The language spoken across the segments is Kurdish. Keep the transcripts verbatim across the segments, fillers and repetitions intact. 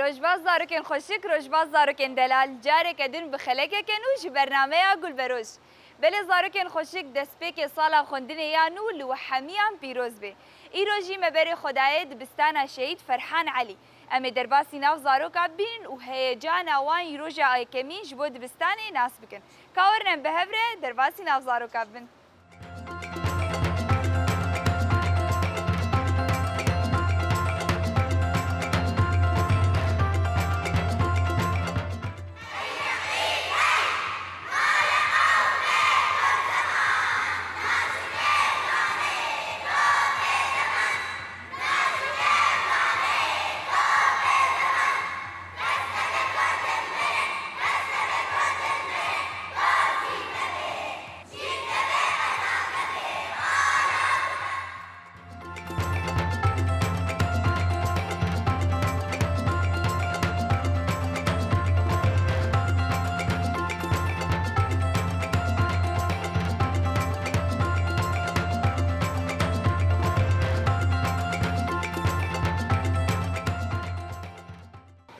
Rojbaş zarokên xweşik, rojbaş zarokên delal. Careke din bi xelekeke nû ji bernameya Gulberoj. Belê zarokên xweşik, destpêkê sala xwendinê ya nû li we hemiyan pîroz be. Îro jî me berê xwe dayê dibistana Şehîd Ferhan Elî. Em ê derbasî nav zaroka bînin û heyecana wan yî roja yekemîn ji bo dibistanê nas bikin. Ka werin em bi hev re derbasî nav zaroka bibin.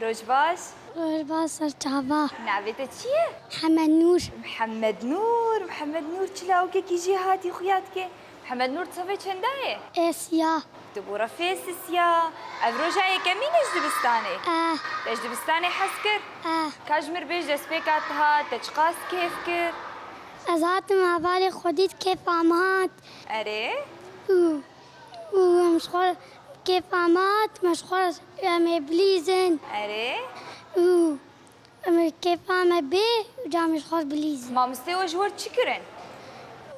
Roj baş. Roj baş, serçava. Navê te çi ye? Hemed Nûr. Mihemed Nûr, Mihemed Nûr, çi lawikekî jêhatî xuya dike. Mihemed Nûr, sifê çenda ye? Ê siya. Tu bû refê sisiya. Ev roja yekemîn e ji dibistanê. Eh. Te ji dibistanê hez kir? Eh. Ka ji mir bêj destpêka te hat, te çiqas kêf kir? Ez hatim hevalê xwe dît, kêfa min hat. Erê? Û, û em ji xwe kêfa me hat, me ji xwe em ê bilîzin. Erê? Û em ê kêfa me bê, û ca em ê ji xwe bilîzin. Mamostê we ji we re çi kirin?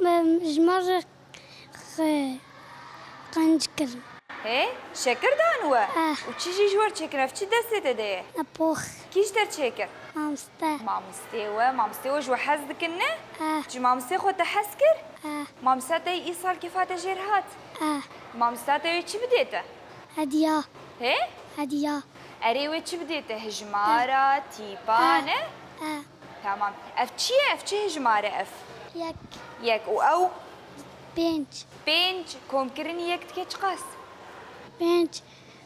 Me, ji me re xe-, qenc kirin. Hê? Şekir dan we? Eh. Û çi jî ji we re çêkirin? Ev çi destê te de ye? Nepox. Kî ji te re çêkir? Mamoste. Mamostê we, mamostê we ji we hez dikin, ne? Eh. Ji mamostê xwe te hez kir? Eh. Mamosta te îsal kêfa te jê re hat? Eh. Mamosta te wê çi bidê te? Hediya. Hê? Hediya. Erê, wê çi bidê te? Hijmara, tîpa, ne? Eh. Tamam. Ev çi ye? Ev çi hijmar e ev? Yek. Yek. Û ew? Pênc. Pênc. Komkirinî yek dike çiqas? Pênc.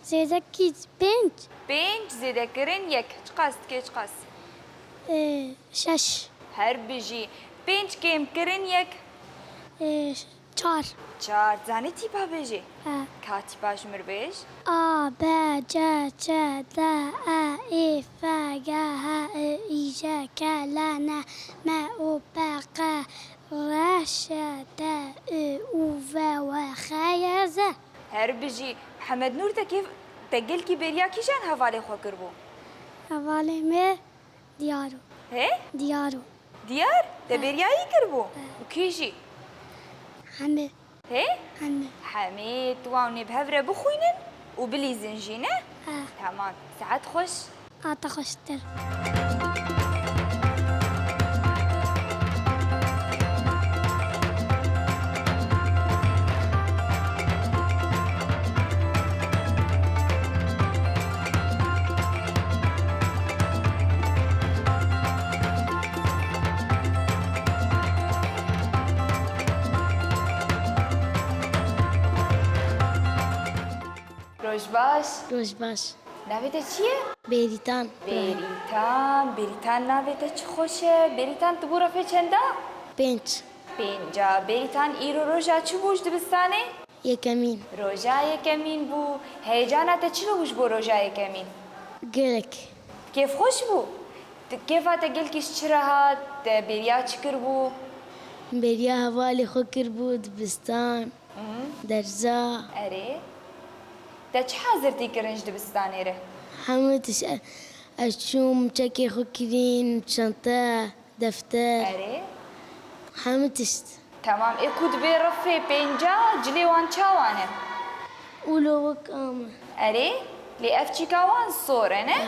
Zêdekî pênc. Pênc zêdekirin yek. Çiqas dike, çiqas? Ee, şeş. Her bijî. Pênc kêmkirin yek. Ee, çar. Çar. Zanî tîpa bêjê? He. Ka tîpa ji mir bêj. A, B, C, Ç, D, E, Ê, F, G, H, I, J, K, L, N, M, O, P, Q, R, Ş, T, Ü, U, V, W, X, Y, Z. Her bijî. Mihemed Nûr, te kêf, te gelkî bêriya kîjan hevalê xwe kiribû? Hevalê me Diyaro. He? Diyaro. Diyar? Te bêriya wî kiribû? He. Û kî jî? Hemî. He? Hemî. Hemî, tu wan ê bi hev re bixwînin û bilîzin jî, ne? He. Tamam. Saet xweş. A te xweştir. Roj baş. Roj baş. Navê te çi ye? Bêrîtan. Bêrîtan, Bêrîtan, navê te çi xweş e. Bêrîtan, tu bû refê çenda? Pênc. Pênca. Bêrîtan, îro roja çi bû ji dibistanê? Yekemîn. Roja yekemîn bû. Heyecana te çi bû ji bo roja yekemîn? Gelek. Kêfxweş bû? Tu, kêfa te gelkî ji çi re hat? Te bêriya çi kiribû? Bêriya hevalê xwe kiribû, dibistan, derza. Erê. Te çi hazirtî kirin ji dibistanê re? Hemû tişt. Ez çûm, çekê xwe kirîn, çente, defter. Erê. Hemû tişt. Temam. Ê ku dibê refê pênca, cilê wan çawa ne? Ûlo wek a me. Erê. Lê ev çîka wan sor e, ne?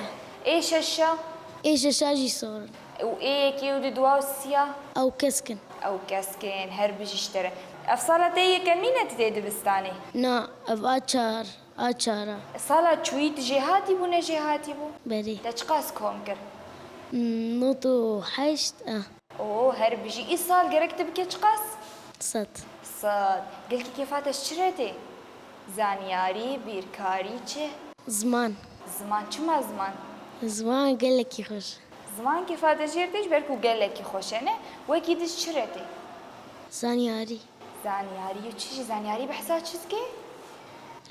Ê şeşa? Ê şeşa jî sor in. Û ê yekê û du, dua û siya? Ew kesk in. Ew kesk in. Her bijî ji te re. Ev sala te yekemîn e tu tê dibistanê? Na, ev a çar. A çar a. Sala çûyî tu jêhatî bû, ne jêhatî bû? Berê. Te çiqas kom kir? Hmm, nod û heşt, eh. Oo, her bijî. Îsal gerek tu bike çiqas? Sed. Sed. Gelkî kêfa te ji çi re tê? Zanyarî, bîrkarî, çi? Ziman. Ziman çima ziman? Ziman gelekî xweş. Ziman kêfa te jêr tê ji ber ku gelekî xweş e, ne? Wekî di ji çi re tê? Zanyarî. Zanyarî û çi jî? Zanyarî behsa çi dike?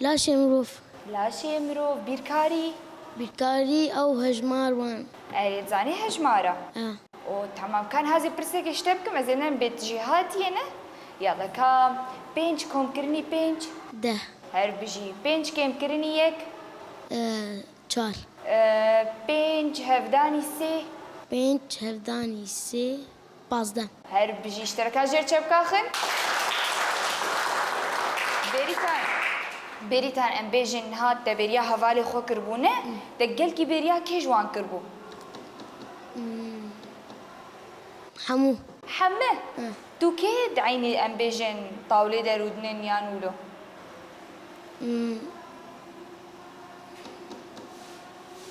Laşê mirov. Laşê mirov, bîrkarî. Bîrkarî ew hejmar wan. Erê, dizanî hejmara? Ha. O, temam. Ka niha ez ê pirsekê ji te bikim, ez ê nerim bê tu jêhatiyê ne? Yala, ka pênc komkirinî pênc? Deh. Her bijî. Pênc kêmkirinî yek? Eh, çar. Eh, pênc hevdanî sê? Pênc hevdanî sê, pazdeh. Her bijî, ji te re ka jêr çepka xin. Bêrîtan, Bêrîtan, em bêjin niha te bêriya hevalê xwe kiribû, ne? Te gelkî bêriya kê ji wan kiribû? Hmm. Hemû. Heme? Hı. Tu kê di eynî em bêjin tawlê de rûdinin yan wilo? Hmm.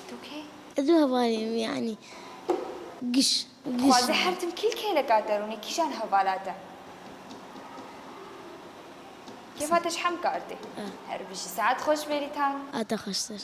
Tu kê? Ez û hevalê min, yanî giş, giş. Dixwaze her tim kî li kêleka te rûnî, kîjan hevala te? Kêfa te ji hemka tê. Hı. Her bijî. Saet xweş Bêrîtan. A te xweştir.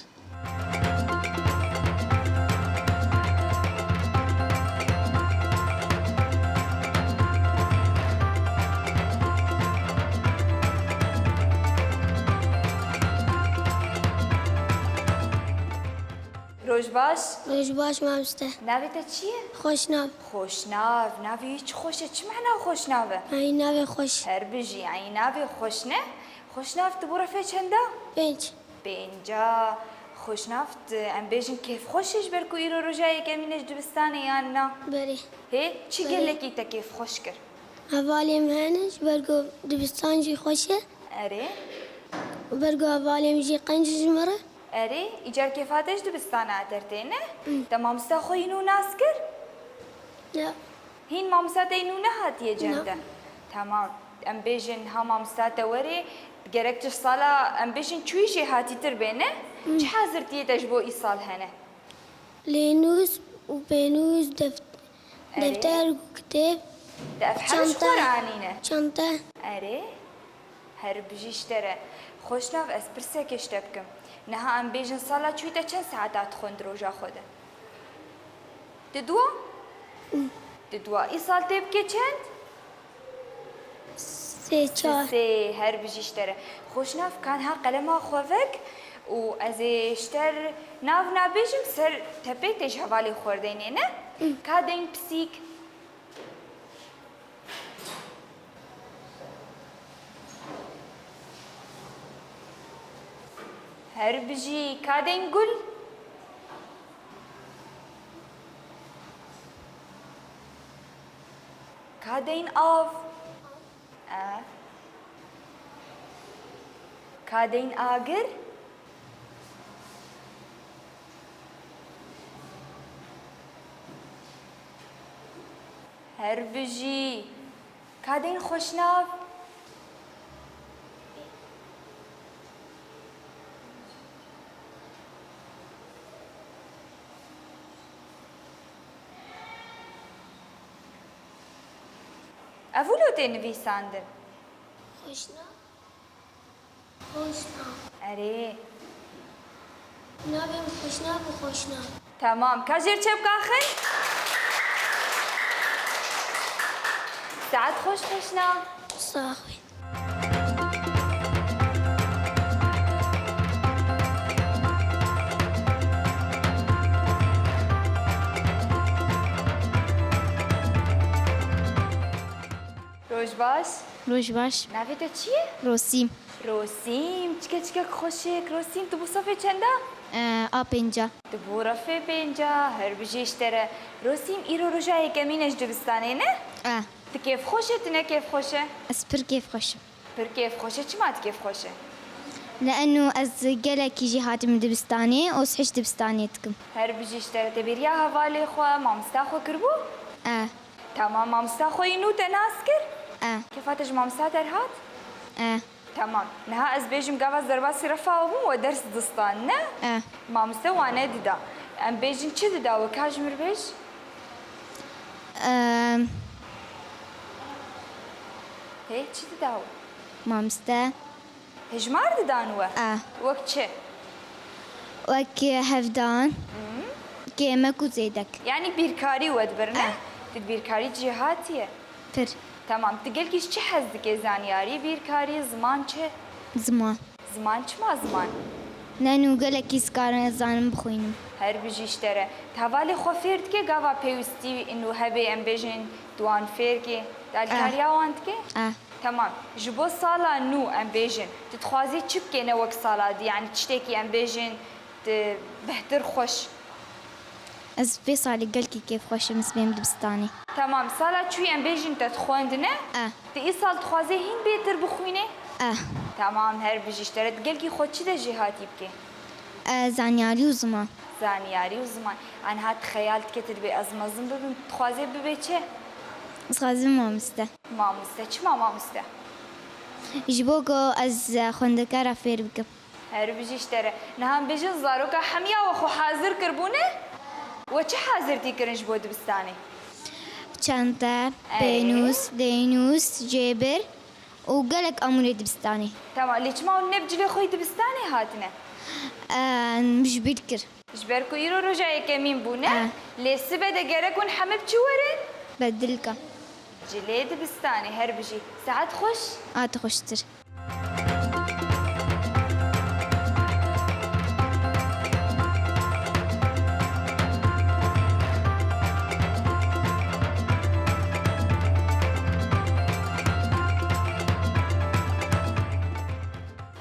Roj baş. Roj baş, mamoste. Navê te çi ye? Xweşnav. Xweşnav. Navê wî çi xweş e. Çi mehna xweşnav e? Ey navê xweş. Her bijî. Ey navê xweş ne? Xweşnav, tu bû refê çenda? Pênc. Pênca. Xweşnav, em bêjin kêfxweş e ji ber ku îro roja yekemîn e ji dibistanê, yan na? Berê. Hê, çi Berê. Gelekî te kêfxweş kir? Hevalê min hene, ji ber ku dibistan jî xweş e. Erê. Ji ber ku hevalê min jî qenc ji min re. Erê, îcar kêfa te ji dibistana te tê, ne? Hı. Te mamosta xwe yî nû nas kir? Ya. Hîn mamosta te yî nû nehatiye cem te? Na. Tamam. Em bêjin ha mamosta te werê, gerek tu ji sala, em bêjin çûyî jêhatîtir bê, ne? Hı. Çi hazirtiyê te ji bo îsal hene? Lênûs û pênûs, deft-, Erê. Defter û kitêb. Te ev hemû ji xwe re anîne? Çanta. Erê. Her bijî ji te re. Xweşnav, ez pirsekê ji te bikim. Niha em bêjin sala çûyî te çend saeta dixwend di roja xwe de? Di dua? Hı. Di dua. Îsal tê bike çend? Sê, çar. Sê, her bijî ji te re. Xweşnav, ka niha qelema xwe vek û ez ê ji te re nav nabêjim, ser tepê tê ji hevalê xwe re deynê, ne? Hı. Ka deyn pisîk. Her bijî, ka deyn gul. Ka deyn av. E. Ka deyn agir. Her bijî. Ka deyn xweşnav. Ev wilo tê nivîsandin? Xweşnav. Xweşnav. Erê. Navê min Xweşnav û Xweşnav. Tamam. Ka jêr çepka xin. Saet xweş Xweşnav. Saet xweş. Roj baş. Roj baş. Navê te çi ye? Rosîm. Rosîm, çike çikek xweşik. Rosîm, tu bû sefê çenda? Ee, a pênca. Tu bû refê pênca, her bijî ji te re. Rosîm, îro roja yekemîn e ji dibistanê, ne? E. Tu kêfxweş e, tu ne kêfxweş e? Ez pir kêfxweş im. Pir kêfxweş e, çima tu kêfxweş e? Le'enû ez gelekî jî hatim dibistanê û ez hîç dibistanê dikim. Her bijî ji te re. Te bêriya hevalê xwe, mamosta xwe kiribû? E. Tamam, mamosta xwe yî nû te nas kir? E. Kêfa te ji mamosta te re hat? E. Tamam. Niha ez bêjim gava ez derbasî refa we bûm, we ders distan, ne? E. Mamoste wane dida. Em bêjin çi dida we, ka ji mir bêj? Em. Hê, çi dida we? Mamoste. Hejmar didan we? E. Wek çi? Wek hevdan, kêmek û zêdek. Yanî bîrkarî we dibir, ne? Eh. Tu di bîrkarî cihatiye. Pir. Tamam, tu gelkî ji çi hez dike? Zaniyarî, bîrkarî, ziman çi? Ziman. Ziman çima ziman? Nenû gelekî ez karin ez zanim bixwînim. Her bijî ji te re. Tu hevalê xwe fêr dike gava pêwîstî û hebê em bêjin tu wan fêr kê? Tu alîkariya wan dike? Eh. Tamam. Ji bo sala nû em bêjin, tu dixwazî çi bikê ne wek sala dî? Yanî tiştekî em bêjin tu bêhtir xweş. Ez vê salê gelkî kêfxweş im, ez bêm dibistanê. Temam, sala çûyî em bêjin te dixwendine. Eh. Tu îsal dixwazê hîn bêtir bixwînê? Eh. Temam, her bijî ji te re. Tu gelkî xwe çi de jêhatî bikê? Eh, zanyarî û ziman. Zanyarî û ziman. Aniha tu xeyal dike tu dibê ez mezin bibim, tu dixwazê bibê çi? Ez dixwazim mamoste. Mamoste. Çima mamoste? Ji bo ku ez, eh, xwendekara fêr bikim. Her bijî ji te re. Niha em bêjin zaroka hemiya we xwe hazir kiribûne? We çi hazirtî kirin ji bo dibistanê? Çente, erê, pênûs, dênûs, cêbir û gelek amûrê dibistanê. Tamam, lê çima hûn ne bi cilê xwe yî dibistanê hatine? Em, ji bîr kir. Ji ber ku îro roja yekemîn bûne, eh, lê sibe de gerek hûn heme bi çi werin? Bedilka. Cilê dibistanê, her bijî. Saet xweş. A tu xweştir.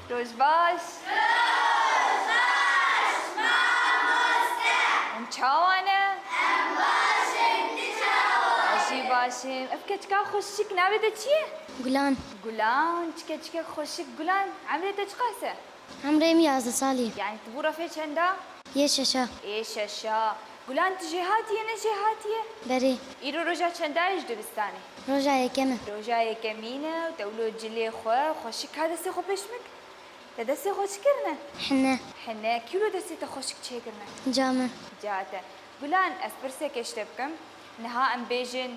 Roj baş. Roj baş, mamoste. Hûn çawa ne? Em baş in, tu çawa ne? Ez jî baş im. Ev keçika xweşik navê te çi ye? Gulan. Gulan, çi keçikek xweşik. Gulan, emrê te çiqas e? Emrê min yazdeh salî. Yanî tu bû refê çenda? Yê şeşa. Ê şeşa. Gulan, tu jêhatî yê, ne jêhatî yê? Berê. Îro roja çenda ye ji dibistanê? Roja yekem e. Roja yekemîn e û te wilo cilê xwe xweşik ka destê xwe pêş min. Te destê xwe çi kirine? Hine. Hine. Kî wilo destê te xweşik çêkirine? Ca min. Ca te. Gulan, ez pirseke ji te bikim. Niha em bêjin,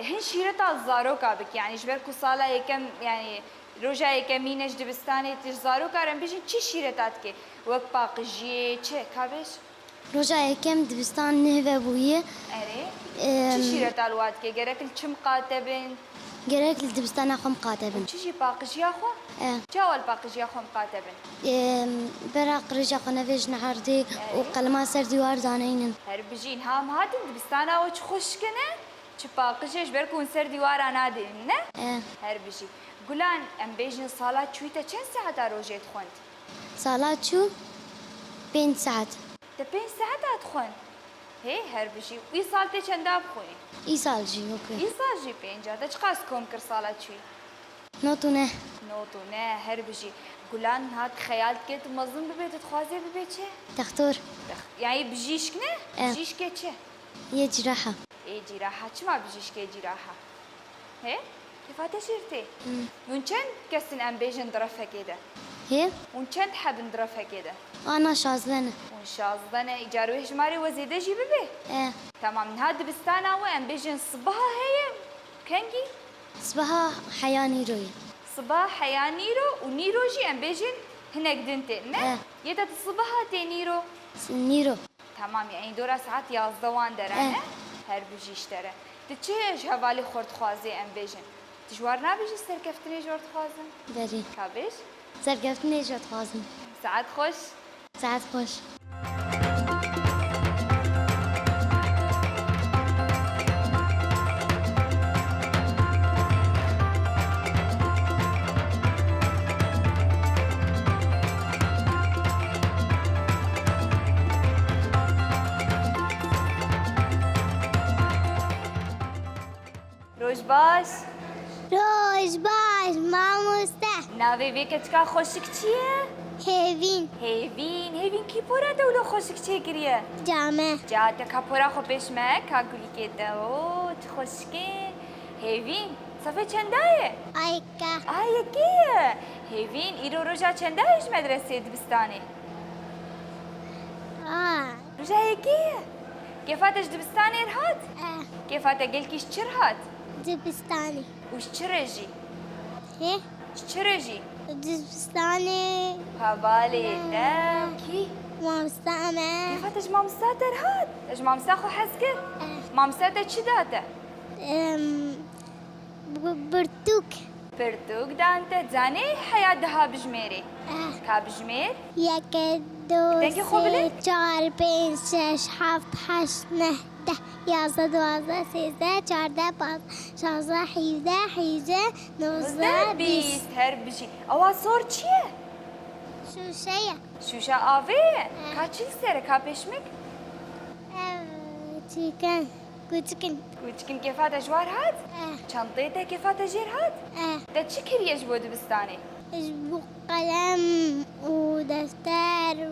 hin şîreta zaroka bikî. Yanî ji ber ku sala yekem, yanî roja yekemîn e ji dibistanê, tu ji zaroka re em bêjin çi şîreta dikê? Wek paqijiyê, çi? Ka bêj? Roja yekem dibistan neh vebûye. Erê. Em, Çi şîreta li wa dikê? Gerek li çi miqate bin? Gerek li dibistana xwe miqate bin. Çi jî paqijiya xwe? E. Çawa li paqijiya xwe miqate bin? Em, bera qirêja xwe nevêjin erdê û, erê, qelema ser dîwar daneynin. Her bijî, niha em hatin dibistana we çi xweşik ne? Çi paqij e, ji ber ku hûn ser dîwara nadênin, ne? E. Her bijî. Gulan, em bêjin sala çûyî te çend saeta rojê dixwend? Sala çû pênc saet. Te pênc saeta dixwend? Hê, her bijî. Îsal tê çenda bixwînî? Îsal jî weke. Îsal jî pênc a. Te çiqas kom kir sala çûyî? Not û neh. Not û neh, her bijî. Gulan, niha tu xeyal dike tu mezin bibê, tu dixwazê bibê çi? Textor. Tex-, yanî bijîşk ne? E. Bijîşkê çi? Yê ciraha. Ê ciraha. Çima bijîşkê ciraha? Hê? Kêfa te şêr tê. Hmm. Hûn çend kes in em bêjin di refekê de? Hê? Hûn çend heb in di refekê de? Ana şazdeh ne. Hûn şazdeh ne. Îcar wê hejmarê we zêde jî bibe? E. Tamam, niha dibistana we em bêjin sibaha heye, kengî? Sibaha heya nîro ye. Sibaha heya nîro û nîro jî em bêjin hinek din tê, ne? E. Yê te di sibaha tê nîro? S-, nîro. Tamam, yanî dora saet yazdeh wan dere, eh, ne? Her bijî ji te re. Tu çi ji hevalê xwe dixwazî em bêjin? Tu ji war nabêjî serkeftinê ji we dixwazim? Berî. Ka bêj? Serkeftinê ji we dixwazim. Saet xweş. Saet xweş. Roj baş. Roj baş, mamoste. Navê vê keçika xweşik çi ye? Hêvîn. Hêvîn, Hêvîn, kî pora te wilo xweşik çêkiriye? Ca me. Ca te, ka pora xwe pêş me, ka gulîkê te. Oo, çi xweşik in. Hêvîn, sefê çenda ye? A yekê. A yekê ye. Hêvîn, îro roja çenda ye ji medresê dibistanê? A. Roja yekê ye. Kêfa te ji dibistanê re hat? Eh. Kêfa te gelkî ji çi re hat? Dibistanê. Û ji çi re jî? Hê? Ji çi re jî? Dibistanê. Hevalê te kî? Wan. Mamosta me. Kêfa te ji mamosta te re hat? Te ji mamosta xwe hez kir? Eh. Mamosta te çi da te? Em, bu-, birtûk. Pirtûk dan te, zanî heya deha bijmêrî? Eh. Ka bijmêr? Yek, du, Dengê xwe sê, bile? Çar, pênc, şeş, heft, heşt, neh, deh, yazdeh, duwazdeh, sêzdeh, çardeh, pazdeh, şazdeh, hevdeh, hevdeh, nozdeh, bîst. Her bijî. Ewa sor çi ye? Şûşe ye. Şûşa avê ye? Eh. Ka çi li ser e, ka pêşmik? Ev çîken. Kûçik in. Kûçik in, kêfa te ji war hat? Eh. Çentê te kêfa te jêr hat? Eh. Te çi kiriye ji bo dibistanê? Ji bo qelem û defter û,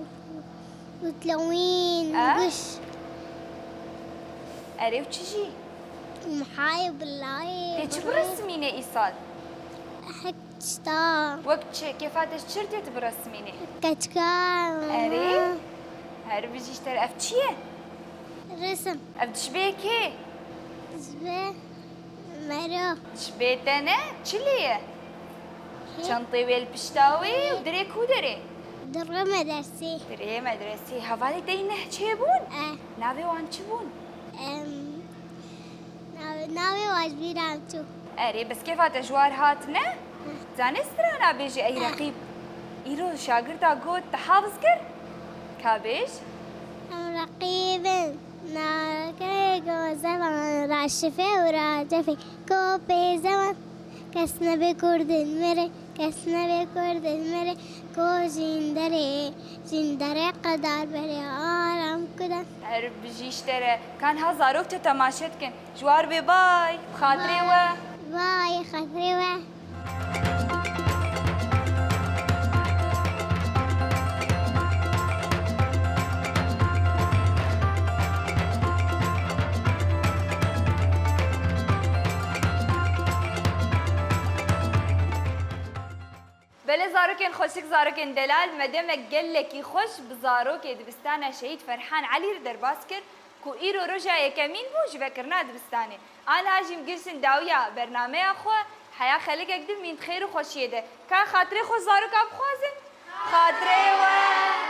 û telewîn û Eh? giş. Erê û çi jî? Mihayê bilayê. Tê çi biresimînê îsal? Hek Tişta. Wek çi? Kêfa te ji çi tê tu biresimînî? Keçika. Erê. Her bijî ji te re. Ev çi ye? Resim. Ev dişbê kê? Dişbê mero. Dişbê te ne? Çi lê ye? Hê. Çentê wê li pişta wê û dirê ku derê? Dirê medresê. Dirê medresê. Hevalê te yî neh çêbûn? Eh. Navê wan çi bûn? Em, Nav-, navê wan ji bîra min çû. Erê, bes kêfa te ji war hat ne? Zanê strana bêjî ey reqîb. Îro şagirda got te hafiz kir? Ka bêj? Em reqîb in. Navê got zevan raşifê û racefê. Kopê zevan. Kes nebe kurdin mere, kes nebe kurdin mere, ko jînderê, jînderê qedar berê aram kudan. Her bijî ji te re. Ka niha zarok te temaşe dikin. Ji war bê bay. Bi xatirê we. Bay, xatirê we. Belê zarokên xweşik, zarokên delal, me demek gelekî xweş bi zarokê dibistana Şehîd Ferhan Elî re derbas kir ku îro roja yekemîn bû ji vekirina dibistanê. Aniha jî em gihiştin dawiya bernameya xwe, heya xelikek din mîn di xêr û xweşiyê de. Ka xatirê xwe zaroka bixwazin? Xatirê we!